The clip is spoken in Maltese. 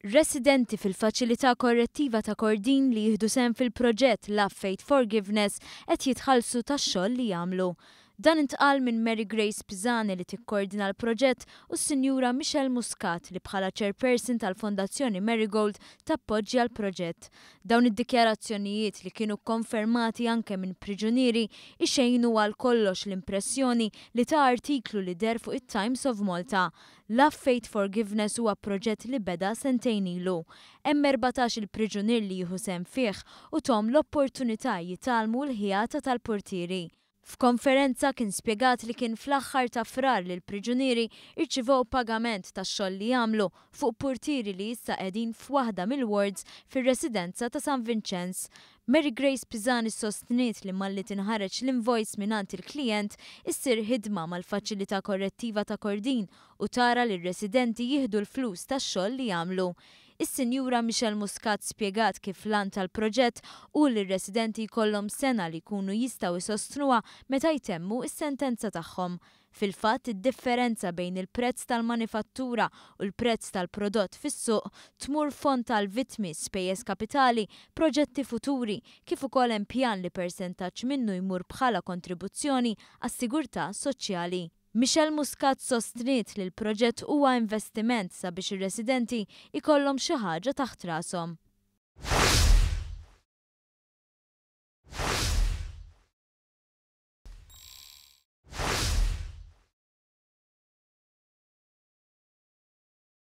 Residenti fil-Faċilità Korrettiva ta' Kordin li jieħdu sehem fil-proġett Love Faith Forgiveness qed jitħallsu tax-xogħol li jagħmlu. Dan intqal minn Mary Grace Pisani li tikkordina l-proġett u s-Sinjura Michelle Muscat li bħala Chairperson tal-Fondazzjoni Marigold tappoġġja l-proġett. Dawn id-dikjarazzjonijiet li kienu kkonfermati anke minn priġunieri ixejnu għal kollox l-impressjoni li ta artiklu li deher fuq it-Times of Malta. Love Faith Forgiveness huwa proġett li beda sentejn ilu. Hemm 14-il priġunier li jieħu sehem fih u tahom l-opportunità jitgħallmu l-ħjata tal-purtieri. F'konferenza kien spjegat li kien fl-aħħar ta' Frar li l-priġunieri rċivew pagament tax-xogħol li għamlu fuq purtieri li issa qegħdin f'waħda mill-wards fir-residenza ta' San Vinċenz. Mary Grace Pisani sostniet li malli tinħareġ l-invoice mingħand il-klijent issir ħidma mal-Faċilità Korrettiva ta' Kordin u tara li r-residenti jieħdu l-flus tax-xogħol li għamlu. Is-Sinjura Michelle Muscat spjegat kif l-għan tal-proġett hu li r-residenti jkollhom sengħa li jkunu jistgħu jsostnuha meta jtemmu s-sentenza tagħhom. Fil-fatt, id-differenza bejn il-prezz tal-manifattura u l-prezz tal-prodott fis-suq tmur fond tal-vittmi, spejjeż kapitali, proġetti futuri, kif ukoll hemm pjan li persentaġġ minnu jmur bħala kontribuzzjoni għas-sigurtà soċjali. Michelle Muscat sostniet li l-proġett huwa investiment sabiex ir-residenti jkollhom xi ħaġa taħt rashom.